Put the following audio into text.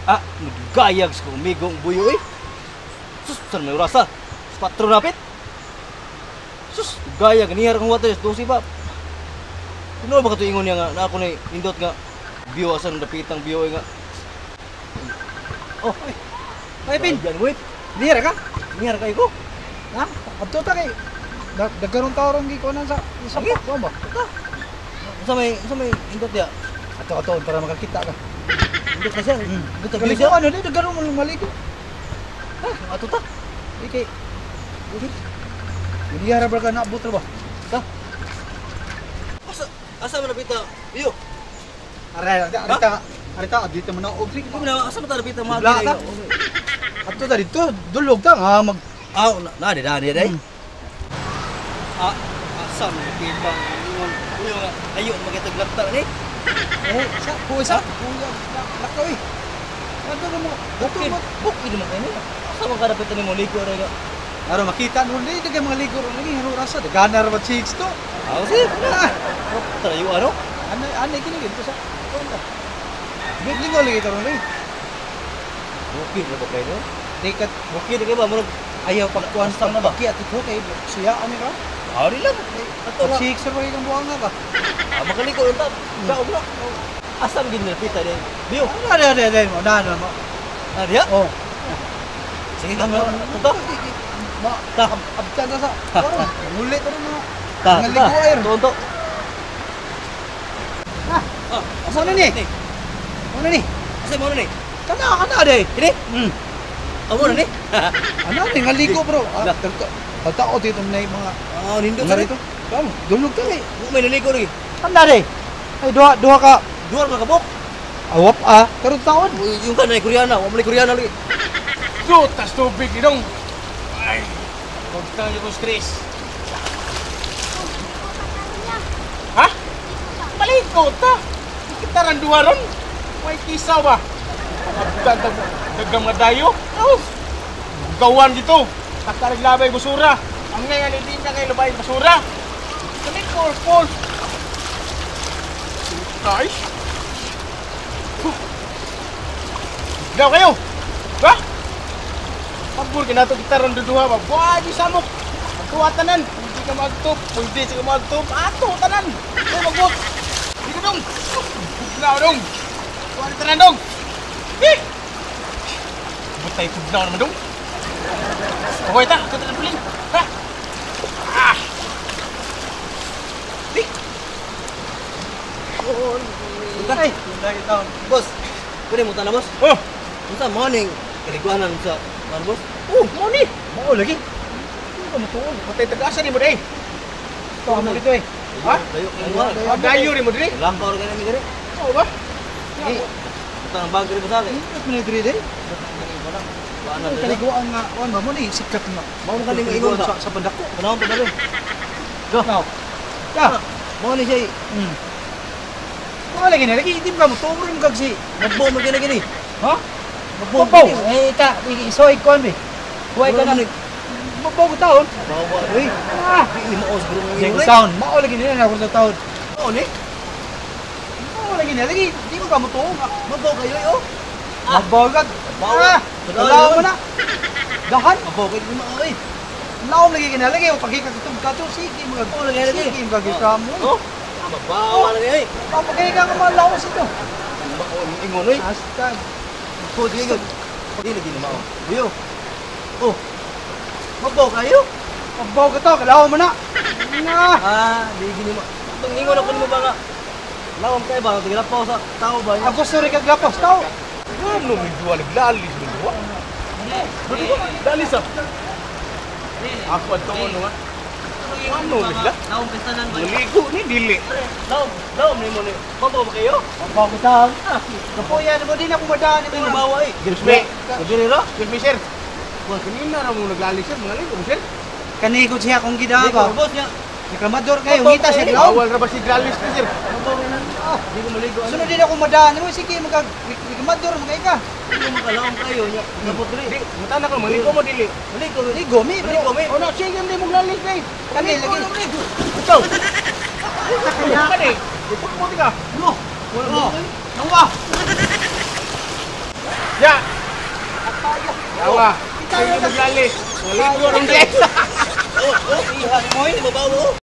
Ah, gayag sa umigong buyo eh. Sus, saan may orasa? Patro napit. Sus, gayag niyar kong water, 12 pa. Sino ba kato ingon niya nga na ako na indot nga biyo asan dapitang biyo nga. Oh, ay. Ay, Pin. Yan, wait. Niyara ka? Niyar kayo ko. Ha? Adto ta kay dagkaron tawo ron gikuanan sa sa kuan ba? Unsa may indot diya? Ato ato para makakita ka. Indot na siya. Indot na biyo siya. Kaliguan ano dagkaron mo maligo. Ha, ato ta. Ikay. Niyara ba ka naabot ra ba? Ta. Asa asa man napita biyo? Aray, arita, arita dito man na og Di na asa man ta napita mga Bla ta. Ato ta dito, dulog ta nga mag Ah, na di na di day. Ah, asa man napita ingon buyo nga ayo magitaglakta ni. Eh, sa kuy sa lakaw eh. Ato mo, ato mo. Bukid mo kayo. Asa man ka napita nimo ligo ra ga. Aron makita nun di dagay mga ligo ron lagi haro rasa daganar ba chicks to. Ah, sige. Tayo ano? Ano ano kini dito sa kuan ta. Lingo lagi to ron lagi. Bukid na ba kayo? No? Tikat Bukid na kayo ba? Murag ayaw pagkuan Basta na ba? Pagkiat ito kay siya ani ka. Ah, di lang. Ato nga. Chicks ra kang buang nga ba. Ah, makaliko lang ta. Kaog na. Asam gid napita ni. Biyo. Ano ano ano ano mo na ano mo. Ah, diya. Oh. Sige ka. Ato ta. Ma Ta. abtan ta sa. Muli to ron mo. Ta. Mga ligo ay. Tonto. Ah, Ah, asa na ni? Ano ni? Asa mo na ni? Kana kana day. Ini? Hmm. Amo na ni? Ano ni nga ligo bro. Ah, Lah. Tao dito na yung mga Ah, nindot mga sa rito. Kamu, dulog ka eh. May naligo lagi. Kana day. Ay duha duha ka. Duha ka kabok. Awap ah, karon taon. Uy, yung ka na Koreana, wa man ni Koreana lagi. So, tas tubig idong. Ay, huwag kang yung stress. Ha? Maligo ta. Kita ran duha ron. May kisaw ba? Abdan ta dagang mga dayo. Oh. Gawan dito. Takarag labay basura. Ang ngayon hindi na kayo labay basura. Kami call call. Guys. Daw kayo. Ba? Pabor kinato kita ron duduha ba. Buhay di samok. Ato tanan. Hindi ka magtop, pwede ka magtop. Ato tanan. Ay magbot. Dito dong. Pugnaw dong. Buhay tanan dong. Eh. Butay pugnaw naman dong. Okay ta, ato tanan puling. Ha. Ah. Di. Ay, taon. Boss. Pwede mo tana boss. Oh. Unsa mo ning kaliguanan sa ano boss? Oh, mo ni. Mao lagi. Hindi ka mutuon. Patay tagasa ni mo day. Ito mo dito eh. Ha? Dayo kayo. Ah, dayo rin mo diri. Langkaw ra gani diri. Oo ba? Eh, butang ang bag diri boss ate. Hindi mo diri diri. Wala na. Kaliguan nga, kuan ba mo ni sikat nga. Mao man kaning ingon ba? Sa pandako. Panahon pa dali. Go. Now. Ya. Mao ni siya. Mao lagi na lagi hindi ka mutuon rin kag si. Magbo man gani gani. Ha? Magbo. Mabaw. Eh ta isoy kuan be. Huwag ka na. Mabaw ko taon. Bawa oy. Ah, Di mao siguro ng di ingon. ko taon. Mao lagi nila na ko taon. Mao ni. Mao lagi na lagi di mo ka mutuon. Mabaw kayo oh. Mabaw ka. Mabaw. Ah, laom mo na. Dahan. Mabaw kayo di mao oy. Laom lagi kina lagi o pagkikatong kato sige mga Mao lagi lagi. sige mga kamo. Oh. Mabaw lagi oy. Pagkika ka mga laos ito. Mao ingon oy. Hasta. Ko di ingon. Di lagi ni mao. Buyo. Oh. Mabaw kayo? Mabaw ka to, kalaw mo na. Na. Ah, di gini mo. Itong ingon ako nimo ba nga? Lawom kayo ba? Tiglapaw sa tao ba? Ako sorry kag lapos tao. Ano may duwa naglalis may duwa? Dili ko lalis ah. Ako ato mo nga. Ano nila? Lawom pistanan ba? Maligo ni dili. Lawom, lawom nimo ni. Mabaw ba kayo? Mabaw ka tao. Kapuya na mo din ako madaan Ito ni mo. mabaw ay. Excuse me. Dili ra? Excuse me sir. Wah, kanina ra mo naglalis sir, mga ligo mo sir. Kani ko siya kung Di gida ko ba. boss niya. Reklamador kayo, ngita siya laom. Bawal ra ba si glalis ni sir? Mabaw na. Di ko maligo. Sunod din ako madaan mo sige magag reklamador magay ka. Di ko makalawom kayo niya. Kapot dili. Di, mutan ako maligo mo dili. Maligo. Ligo mi pero Maligo mi. Oh no, sige hindi mo glalis ni. kani lagi. Ito. Kani. Ipagputi ka. No. Wala Oh. ba? Nawa. Tawa. Ay, maglali. Mga libro ron guys.